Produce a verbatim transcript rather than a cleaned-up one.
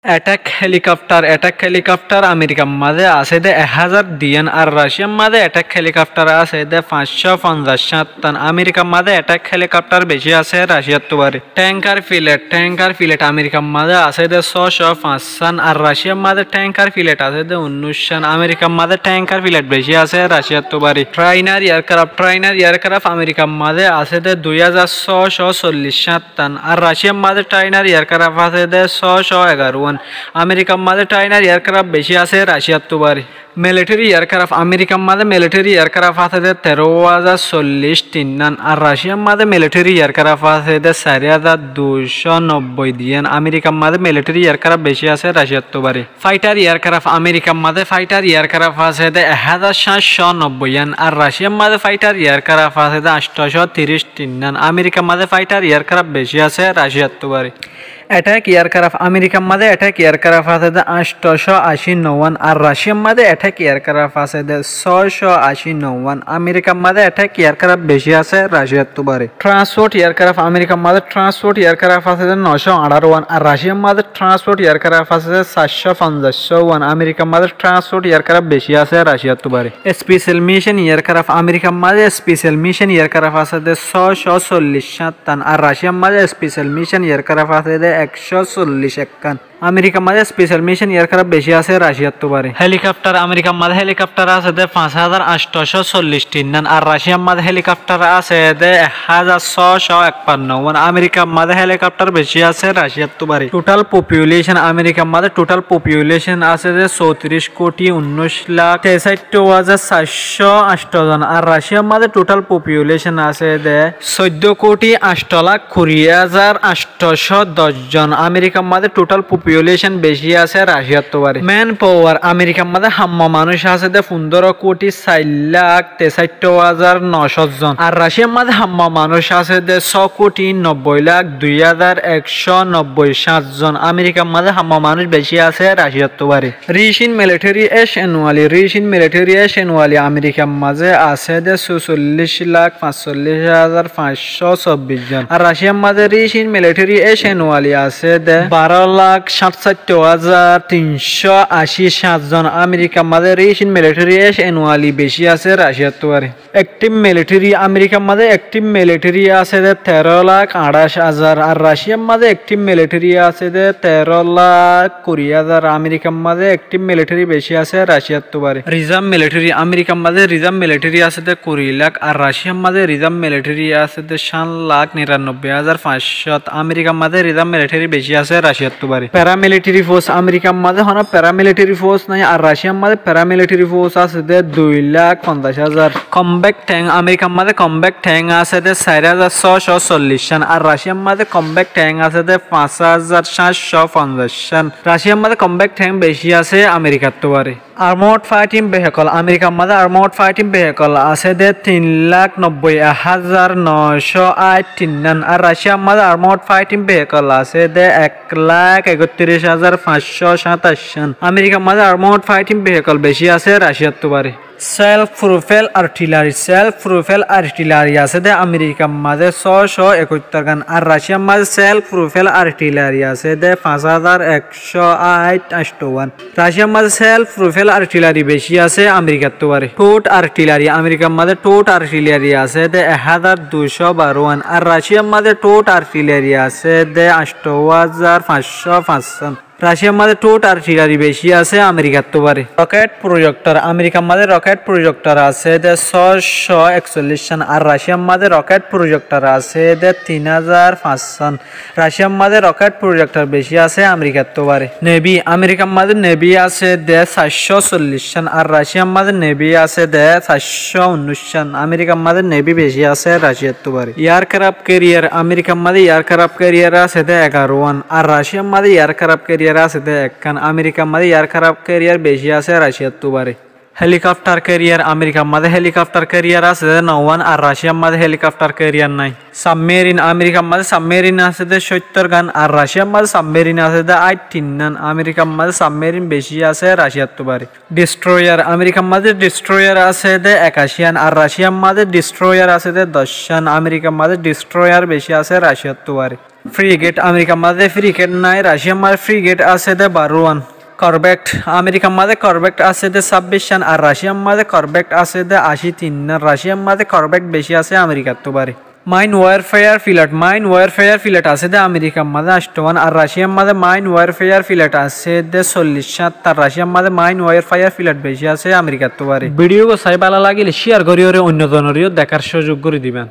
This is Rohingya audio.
Etek helikoptar, etek helikoptar Amerikar mazé asé dé ek házar duiyan, ar Raciyar mazé etek helikoptar asé dé fañs cót fonzaic háñttan. Amerikar mazé etek helikoptar beci asé Raciyattu bari. Tenkar filet, tenkar filet Amerikar mazé asé dé só cót fañs hán, ar Raciyar mazé tenkar filet asé dé unnúic hán. Amerikar mazé tenkar filet beci asé Raciyattu bari. Trainar earkraf, trainar earkraf Amerikar mazé asé dé dui házar só cót sollic háñttan, ar Raciyar mazé trainar earkraf asé dé só cót egaruwan. Amerikar mazé trainar earkraf beci asé Raciyattu bari. Militeri earkraf, Amerikar mazé militeri earkraf asé dé teró házar sollic tinnán, ar Raciyar mazé militeri earkraf asé dé sair házar dui cót nobboi duiyan. Amerikar mazé militeri earkraf beci asé Raciyattu bari. Faitar earkraf, Amerikar mazé faitar earkraf asé dé ek házar háñt cót nobboi yán, ar Raciyar mazé faitar earkraf asé dé añctó cót tiríc tinnán. Amerikar mazé faitar earkraf beci asé Raciyattu bari. Etek earkraf, Amerikar mazé etek earkraf asé dé añctó cót ací nouwan, ar Raciyar mazé etek earkraf asé dé só cót ací nouwan. Amerikar mazé etek earkraf beci asé Raciyattu bari. Transport earkraf, Amerikar mazé transport earkraf asé dé no cót añçárowan, ar Raciyar mazé transport earkraf asé dé sair cót fonzaic uwan. Amerikar mazé transport earkraf beci asé Raciyattu bari. Special mission earkraf, Amerikar mazé special mission earkraf asé dé só cót sollic háñttan, ar Raciyar mazé special mission earkraf asé dé ek cót sollic ekkán. Amerikar mazé special mission earkraf beci asé Raciyattu bari. Helikoptar, Amerikar mazé helikoptar asé dé fañs házar añctó cót sollic tinnán, ar Raciyar mazé helikoptar asé dé ek házar só cót ekpanno uwan. Amerikar mazé helikoptar beci asé Raciyattu bari. Total population, Amerikar mazé total population asé dé sótiríc kuthi unnúic lak tesaitto házar sair cót añctó zon, ar Raciyar mazé total population asé dé soiddó kuthi añctó lak kuri házar añctó cót doc zon. Amerikar mazé total population beci asé Raciyattu bari. Man power, Amerikar mazé hamma manúic asé dé fundóro kuthi sair lak tesaitto házar no cót zon, ar Raciyar mazé hamma manúic asé dé só kuthi nobboi lak dui házar ek cót nobboi háñt zon. Amerikar mazé hamma manúic beci asé Raciyattu bari. Ricin militeri ec enuali, ricin militeri ec enuali Amerikar mazé asé dé sósollic lak fañsollic házar fañs cót sobbic zon, ar Raciyar mazé ricin militeri ec enuali asé dé baró lak háñtsaitto házar tin cót ací háñt zon. Amerikar mazé ricin militeri ec enuali beci asé Raciyattu bari. Active militeri, Amerikar mazé active militeri asé dé teró lak añçáic házar, ar Raciyar mazé active militeri asé dé teró lak kuri házar. Amerikar mazé active militeri beci asé Raciyattu bari. Reserve militeri, Amerikar mazé reserve militeri asé dé kuri lak, ar Raciyar mazé reserve militeri asé dé háñt lak nirannobboi házar fañs cót. Amerikar mazé reserve militeri beci asé Raciyattu bari. Paramiliteri force, Amerikar mazé honó paramiliteri force nái, ar Raciyar mazé paramiliteri force asé dé dui lak fonzaic házar. Combat tank, Amerikar mazé combat tank asé dé sair házar só cót sollic hán, ar Raciyar mazé combat tank asé dé fañs házar háñt cót fonzaic hán. Raciyar mazé combat tank beci asé Amerikattu bari. Armored fighting vehicle, Amerikar mazé armored fighting vehicle asé dé tin lak nobboi ek házar no cót áit tinnán, ar Raciyar mazé armored fighting vehicle asé dé ek lak ekottiríc házar fañs cót háñtaic hán. Amerikar mazé armored fighting vehicle beci asé Raciyattu bari. Self propelled artillery, self propelled artillery asé dé Amerikar mazé só cót ekottor gán, ar Raciyar mazé self propelled artillery asé dé fañs házar ek cót áit añctó uwan. Raciyar mazé self propelled artillery beci asé Amerikattu bari. Towed artillery, Amerikar mazé towed artillery asé dé ek házar dui cót baró uwan, ar Raciyar mazé towed artillery asé dé añctó házar fañs cót fañs hán. Raciyar mazé towed artillery beci asé Amerikattu bari. Rocket projector, Amerikar mazé rocket projector asé dé só cót eksollic hán, ar Raciyar mazé rocket projector asé dé tin házar fañs hán. Raciyar mazé rocket projector beci asé Amerikattu bari. Navy, Amerikar mazé navy asé dé sair cót sollic hán, ar Raciyar mazé navy asé dé sair cót unnúic hán. Amerikar mazé navy beci asé Raciyattu bari. Aircraft carrier, Amerikar mazé aircraft carrier asé dé egaruwan, ar Raciyar mazé aircraft carrier asé dé ekkán. Amerikar mazé aircraft carrier beci asé Raciyattu bari. Helicopter carrier, Amerikar mazé helicopter carrier asé dé nouwán, ar Raciyar mazé helicopter carrier nái. Submarine, Amerikar mazé submarine asé dé cóittor gán, ar Raciyar mazé submarine asé dé áittinnán. Amerikar mazé submarine beci asé Raciyattu bari. Destroyer, Amerikar mazé destroyer asé dé ekacián, ar Raciyar mazé destroyer asé dé doccán. Amerikar mazé destroyer beci asé Raciyattu bari. Frigate, Amerikar mazé frigate nái, Raciyar mazé frigate asé dé baruwán. Corvette, Amerikar mazé corvette asé dé sábbiccán, ar Raciyar mazé corvette asé dé aci tinnán. Raciyar mazé corvette beci asé Amerikattu bari. Mine warfare pilot, mine warfare pilot asé dé Amerikar mazé anctowán, ar Raciyar mazé mine warfare pilot asé dé sollic háñttar. Raciyar mazé mine warfare pilot beci asé Amerikattu bari. Video gán sai bála lagile share gorí óre oinno zonoreyó dekár suzug gorí diben.